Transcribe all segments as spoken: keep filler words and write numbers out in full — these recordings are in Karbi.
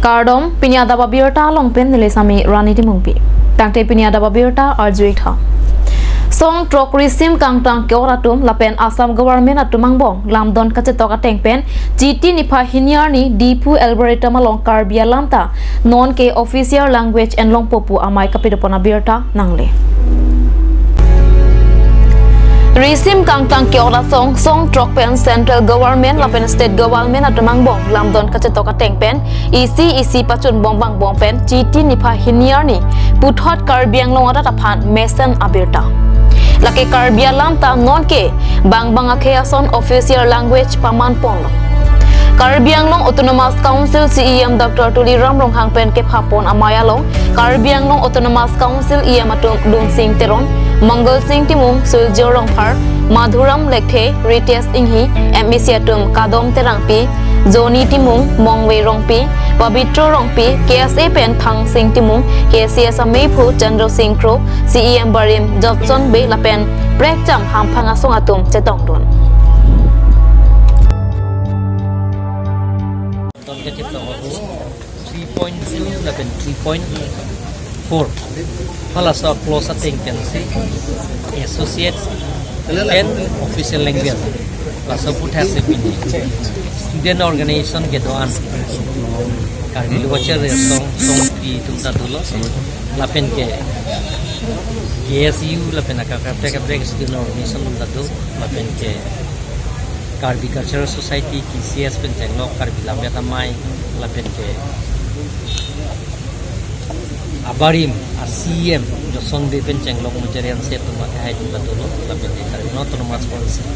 Kardom, pini adap abirta along pen neli Sami Rani Timungpi. Tangte pini adap abirta arju-ik tha. Song throk risim kangtang ke-ot atum lapen Assam government atum angbong lamdon kachetok ateng pen Chiti niphai hini arni Diphu Arboretum along Karbi alam ta non ke official language enlongpo pu amei kapidopon abirta nangle. Risim kangtang ke-ot asong, song throk pen central government lapen state government atum angbong lamdon kachetok ateng pen isi isi pachun bom vangbom pen Chiti niphai hini arni puthot Karbi Anglong arat aphan mesen abirta. Lake Karbi alam ta non ke bang bang akhei ason official language paman ponlo. Karbi Anglong Autonomous Council C E M Doctor Tuliram Ronghang pen kephapon amei along Karbi Anglong Autonomous Council E M atum Dunsing Teron, Mangal Sing Timung, Surjya Rongphar, Madhuram Lekthe, Ritesh Inghi, M A C atum Kadom Terangpi, Johnny Timung, Mongve Rongpi, Pabitra Rongpi, K S A pen Thang Sing Timung, K C S ameiphu Chandra Sing Kro, C E M barim Jotson Bey lapen prekjam hamphang asong atum chetongdun. Three point two lapen three point four. Halaso clause ateng pensi associate and official language. Laso aphuthak si pini student organization kedo-an, Karbi Lo Kachari Asong, Songpi atum ta dolo. Lapen ke K S U lapen akaprek akaprek student organization atum ta do. Lapen ke Karbi Cultural Society, K C S pen chenglok, Karbi Lammet Amei, lapen ke abarim a C E M Jotson Bey pen chenglok Mujarian se atum akehai atum ta dolo, lapen ke Karbi Anglong Autonomous Council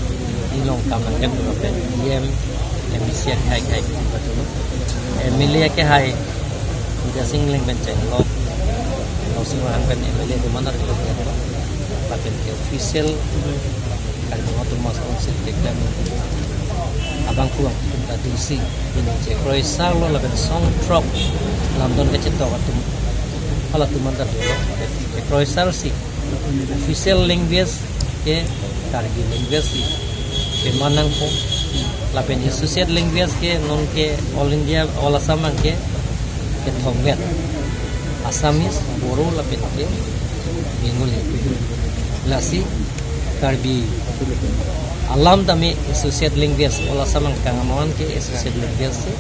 along kam nangkep atum lapen E M, M A C akehai akehai atum ta dolo. M L A akehai Bidya Sing Engleng pen chenglok, Rong Sing Rohang pen M L A atum an ta dolo, lapen ke official Karbi Anglong Autonomous Council keklem abangphu abang atum ta dosi, pini chekroi sar lo lapen song throk lamdon kachetok atum halatum an ta dolo, chekroi sar si official language ke Karbi language si peman nangpo, lapen associate language ke non ke All India, All Assam abang ke kethom vet, Assamese, Bodo lapen ke Bengali. Lasi Karbi alam tame associate language, All Assam abang kangam an ke associate language si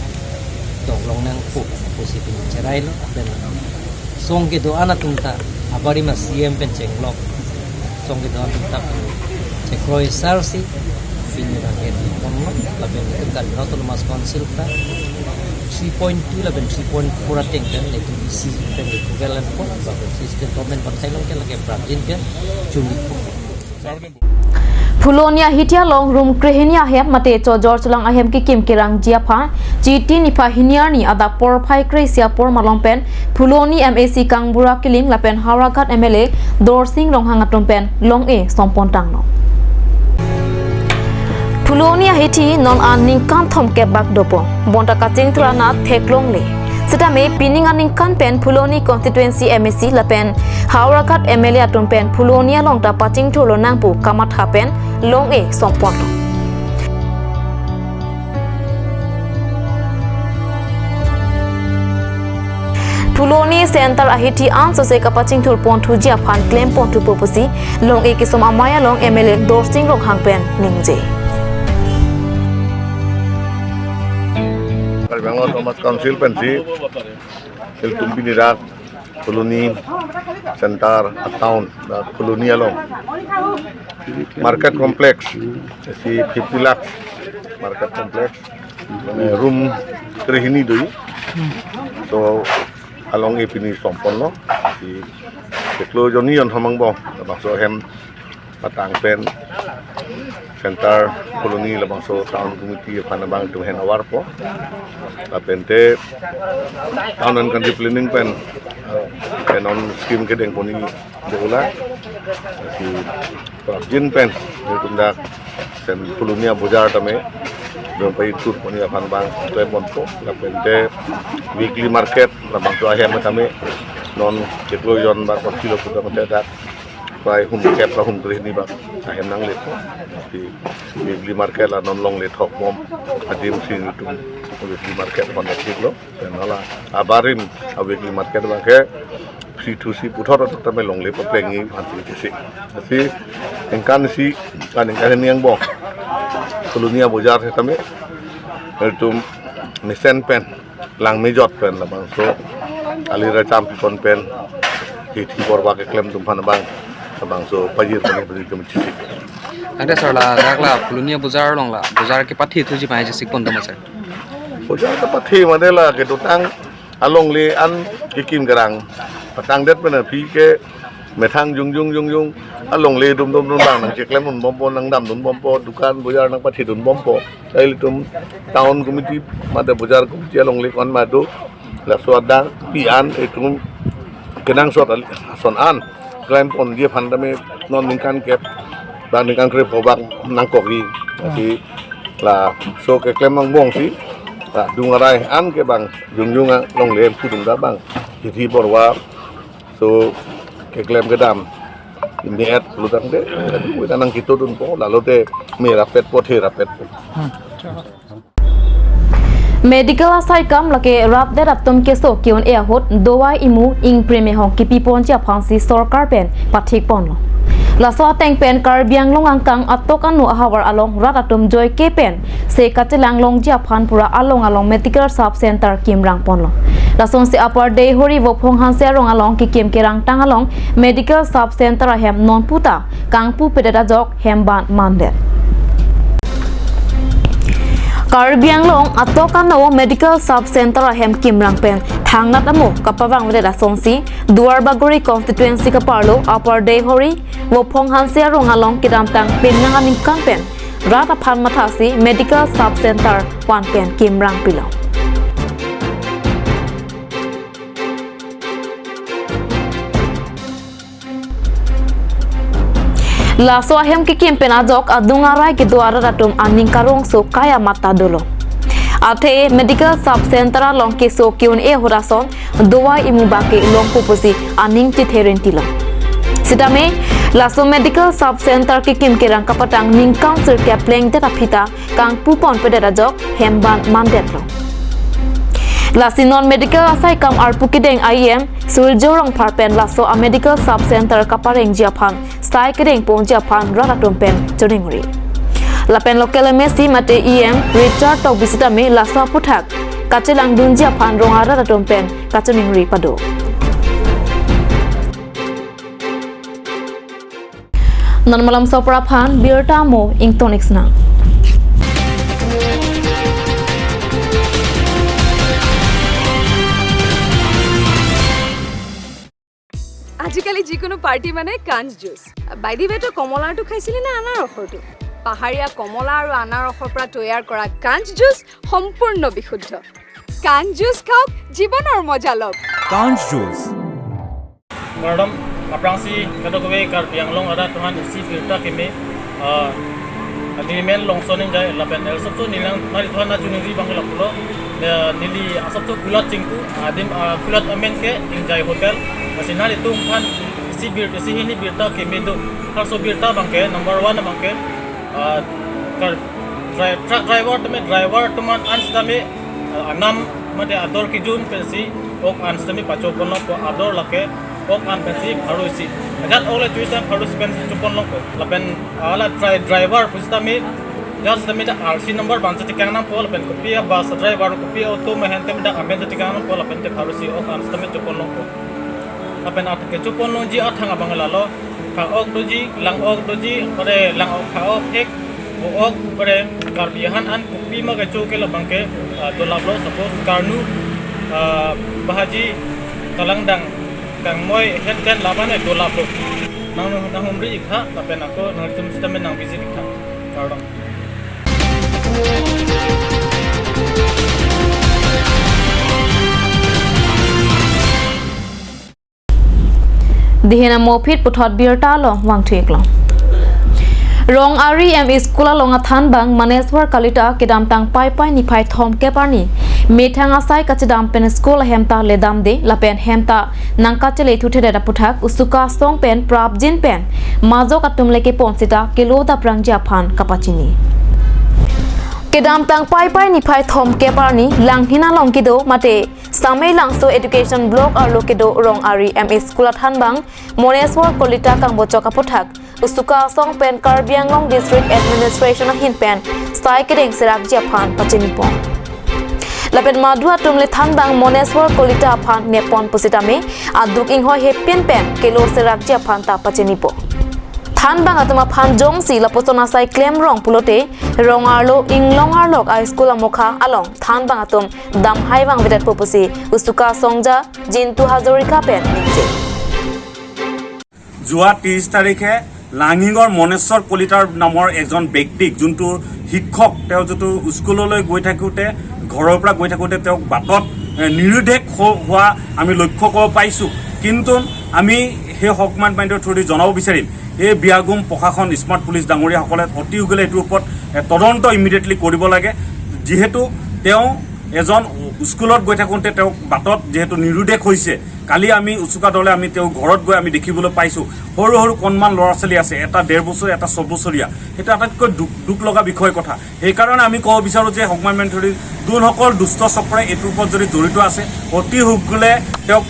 doklong nangpo pusi pini cherai lo, lapen song kedo-an atum ta abarim a C E M pen chenglok, song kedo-an atum ta chekroi sar si pini abang ke di ponlo, lapen itum Karbi Anglong Autonomous Council ta three point two lapen three point four ateng pen itum isi pen itum kelan po, lapen state government pathai along ke lake prapjin pen chuli po. Phuloni ahithi along room krehini ahem mate chojor cholang ahem kekim kerangji aphan Chiti niphai hini arni adap porphai kre-isi apor malom pen Phuloni M A C Kangbura Killing lapen Howraghat M L A Dorsing Ronghang atum pen long-e sompon tanglo. Phuloni ahithi non an ningkan thomkep bak dopo. Bonta kachingthur anat theklongle. Sitame pining aningkan pen Phuloni constituency M A C lapen Howraghat M L A atum pen Phuloni along ta pachingthurlo nang pu kamatha pen long-e somponlo. Phuloni center ahithi ansose kapachingthur ponthuji aphan klem ponthupo pusi long-e kesom amei along M L A Dorsing Ronghang pen ningje. Karbi Anglong Autonomous Council pensi ilitum pini dak Phuloni center a town, dak Phuloni along market complex, isi fifty lakhs market complex, mane room krehini do. So along-e pini somponlo, isi chiklo jonni jon hamang bong, labangso ahem patang pen center Phuloni labangso town committee aphan abang itum hand over po. Lapen te town and country planning pen, eh, pen non scheme kedeng poni bola. Isi prapjin pen itum dak sen Phuloni abojar tame dong pai tur poni aphan abang klem ponpo. Lapen te weekly market labangso ahem tame non chiklo jon ba kilo puta mate dak prai hum kep ra hum krehini bak Ahem nanglepo. Di weekly market la non longle thok bom. Adim si itum weekly market aphan thik lo. Pen hala abarim a weekly market abang ke si thu si puthot tame longle paplengji aphan si chesi. Si ningkan si, ah, ningkan ni angbong Kolonia Bojar setame itum mesen pen, lang mejot pen labangso ali racham pipon pen hithi porba keklem atum aphan abang, labangso pajir pen pajir kami chesi. Tangte sir, la dak la Kolonia Bojar along la bojar kepathi thuji pai chesi pon doma sir? Bojar kepathi mane la kedotang alongle an kekim kerang patangdet pen aphi ke methang jongjong jongjong alongle dum dum dum bang nangcheklem dun bompo, nangdam dun bompo, dukan bojar nangpathi dun bompo. Ilitum town committee mate bojar committee alongle kon madu laso adang pi an itum kenangsot ason an klem ponji aphan tame non ningkan kep bang ningkan krepho bang nangkokji. Lasi laso keklem angbong si la adung arai an ke bang jongjong alongle pudun ta bang hithi porba so keklem kedam ini et lu tangte, aduh, kita nangkito dunpo, lalo te me rapetpo, the rapetpo. Medical asai kam lake rapdet atum keso ke-un-e ahut dawai imu ingpreme hong kipi ponji aphan si sorkar pen pathik ponlo. Laso ateng pen Karbi Anglong angkang atok ano ahavar along rat atum joike pen se kachelang longji aphan pura along along medical sub center kimrang ponlo. Lasonsi Upper Deihori Vophong Hanse arong along kekim kerangtang along medical sub center ahem non puta kangpupedet ajok hem ban mandet. Karbi Anglong atok ano medical sub center ahem kimrang pen thangnat amo kapavangvedet asonsi Duar Bagori constituency kaparlo Upper Deihori Vophong Hanse arong along kedamtang penang aningkan pen rat aphan mathasi medical sub center van pen kimrang pilo. Laso ahem kekim pen ajok adung arai kedo arat atum aning karongso kai amat ta dolo. Athe medical sub center along keso ke-un-e ahut ason dawai imu bak ke longpo pusi aning chetherinti lo. Sitame laso medical sub center kekim kerang kapatang ningkan sirkep plengdet aphi ta kangpu ponpedet ajok hem ban mandetlo. Lasi non medical asai kam arpu kedeng I E M Surjya Rongphar pen laso a medical sub center kaparengji aphan sai kedeng ponji aphan rat atum pen choningri. Lapen local M A C mate E M Richard Tokbi sitame laso aphuthak kachelang dunji aphan rong arat atum pen kachoningri pado. Non malom sopra aphan birta mo ington iksna. আজিকালি যিকোনো পাৰ্টি মানে কাঞ্চ juice. By the ৱে, তই কমলাৰটো খাইছিলি নে আনাৰসৰটো? পাহাৰীয়া কমলা আৰু আনাৰসৰ পৰা তৈয়াৰ কৰা কাঞ্চ জুচ সম্পূৰ্ণ বিশুদ্ধ। কাঞ্চ জুচ খাওক, জীৱনৰ মজা লওক। Kanch Juice. Kardom, aphrangsi kadokave Karbi Anglong arat atum aphan isi birta keme, ah, neli men Longson Ingjai, lapen el sopso neli nang, nanglitumphan nangchoningri abang ke lapulo, eh, neli asopso kulat chingku, adim, ah, kulat amen ke Ingjai Hotel, lasi nanglitumphan isi bir, isi hini birta keme do, halaso birta abang ke, number one abang ke, ah, kar, dri-, truck driver tame driver atum an sitame, ah, anam mate ador kejun pensi ok an sitame pachoponlongpo, ador lake ok an pensi pharo isi. Ajat ok le choisi tame pharo isi pensi choponlongpo. Lapen hala dri-, driver pusitame, ajat sitame ta R C number abang si tekang nangpo, lapen kopi a bus driver, kopi auto mehen tame dak amen si tekang nangpo, lapen te pharo isi ok an sitame choponlongpo. Lapen at kechoponlongji athang abang lalo, pha ok doji, lang ok doji, ore lang ok, pha ok, hek, vo ok, ore Karbi ahan an kopima kecho ke labang ke, ah, dolaplo, suppose karnu, ah, bahaji, kalangdang, kangmoi, het ten laban e dolaplo. Nang, nanghumri ik tha, lapen ako nanglitum sitame nang visit ik tha. Kardom. Dihin amo phit puthot birta along vangthu-ik long. Rong Ari M E School along athan bang Maneswar Kalita kedamtang Paipai niphai thomkep arni Methang asai kachedam pen school ahem ta ledamde lapen hem ta nangkachele thuthedet aputhak Usuka asong pen prapjin pen majok atum le kepon sita kelo daprangji aphan kapachini. Kedamtang Paipai niphai thomkep arni Langhin along kedo mate Samei Langso Education Block arlo kedo Rongari M E School athanbang Moneswar Kolita kangbochok aputhak Usuka asong pen Karbi Anglong District Administration ahin pen sai kedeng serakji aphan pachinipo. Lapen madu atum le thanbang Moneswar Kolita aphan nepon pusitame aduk inghoi hepin pen kelo serakji aphan ta pachinipo. Thanbang atum aphan jongsi lapuson asai klemrong pulote rong arlo inglong arlok a school amokha along thanbang atum damhai vangvedetpo pusi Usuka asongja Jintu Hazarika pen ningje. যোৱা ত্ৰিশ তাৰিখে লাঙিঙৰ মনেশ্বৰ কলিতাৰ নামৰ এজন ব্যক্তিক, যোনটো শিক্ষক, তেওঁ যিটো স্কুললৈ গৈ থাকোঁতে, ঘৰৰ পৰা গৈ থাকোঁতে তেওঁক বাটত, এ, নিৰুদ্দেশ হ-, হোৱা আমি লক্ষ্য কৰিব পাইছোঁ। কিন্তু আমি সেই হকমান মাইণ্ডৰ থ্ৰুদি জনাব বিচাৰিম, এই বিয়াগোম প্ৰশাসন, স্মাৰ্ট পুলিচ ডাঙৰীয়াসকলে অতি সোনকালে এইটোৰ ওপৰত, এ, তদন্ত ইমিডিয়েটলি কৰিব লাগে। যিহেতু তেওঁ এজন স্কুলত গৈ থাকোঁতে তেওঁক বাটত যিহেতু নিৰুদ্দেশ হৈছে, কালি আমি উচুকা দলে আমি তেওঁৰ ঘৰত গৈ আমি দেখিবলৈ পাইছোঁ, সৰু সৰু কণমান ল'ৰা ছোৱালী আছে, এটা ডেৰ বছৰ, এটা ছবছৰীয়া। সেইটো আটাইতকৈ দুখ, দুখ লগা বিষয় কথা। সেইকাৰণে আমি ক'ব বিচাৰোঁ যে হকমান মেণ্টৰি যোনসকল দুষ্ট চক্ৰই এইটোৰ ওপৰত যদি জড়িত আছে, অতি সোনকালে তেওঁক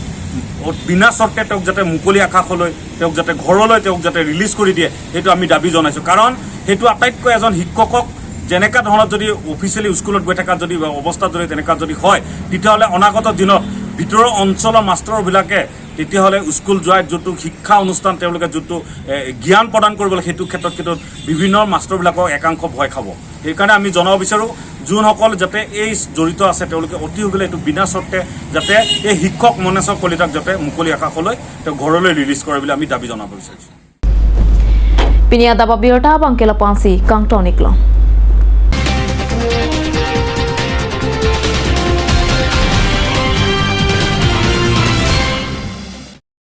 বিনা চৰ্তে তেওঁক যাতে মুকলি আকাশলৈ, তেওঁক যাতে ঘৰলৈ, তেওঁক যাতে ৰিলিজ কৰি দিয়ে, সেইটো আমি দাবী জনাইছোঁ। কাৰণ সেইটো আটাইতকৈ এজন শিক্ষকক যেনেকা ধৰণত যদি অফিচিয়েলি স্কুলত গৈ থকা যদি অৱস্থা যদি তেনেকা যদি হয়, তেতিয়াহ'লে অনাগত দিনত ভিতৰৰ অঞ্চলৰ মাষ্টৰবিলাকে তেতিয়াহ'লে স্কুল যোৱাৰ যোনটো শিক্ষা অনুষ্ঠান, তেওঁলোকে যোনটো, এ, জ্ঞান প্ৰদান কৰিব লাগে, সেইটো ক্ষেত্ৰত কিন্তু বিভিন্ন মাষ্টৰবিলাকক একাংশ ভয় খাব। সেইকাৰণে আমি জনাব বিচাৰোঁ, যোনসকল যাতে এই জড়িত আছে, তেওঁলোকে অতি সোনকালে এইটো বিনা চৰ্তে যাতে এই শিক্ষক মনেশ্বৰ কলিতাক যাতে মুকলি আকাশলৈ তেওঁ ঘৰলৈ ৰিলিজ কৰে বুলি আমি দাবী জনাব বিচাৰিছোঁ। Pini adap abirta abang ke lapu-ansi kangton-iklo.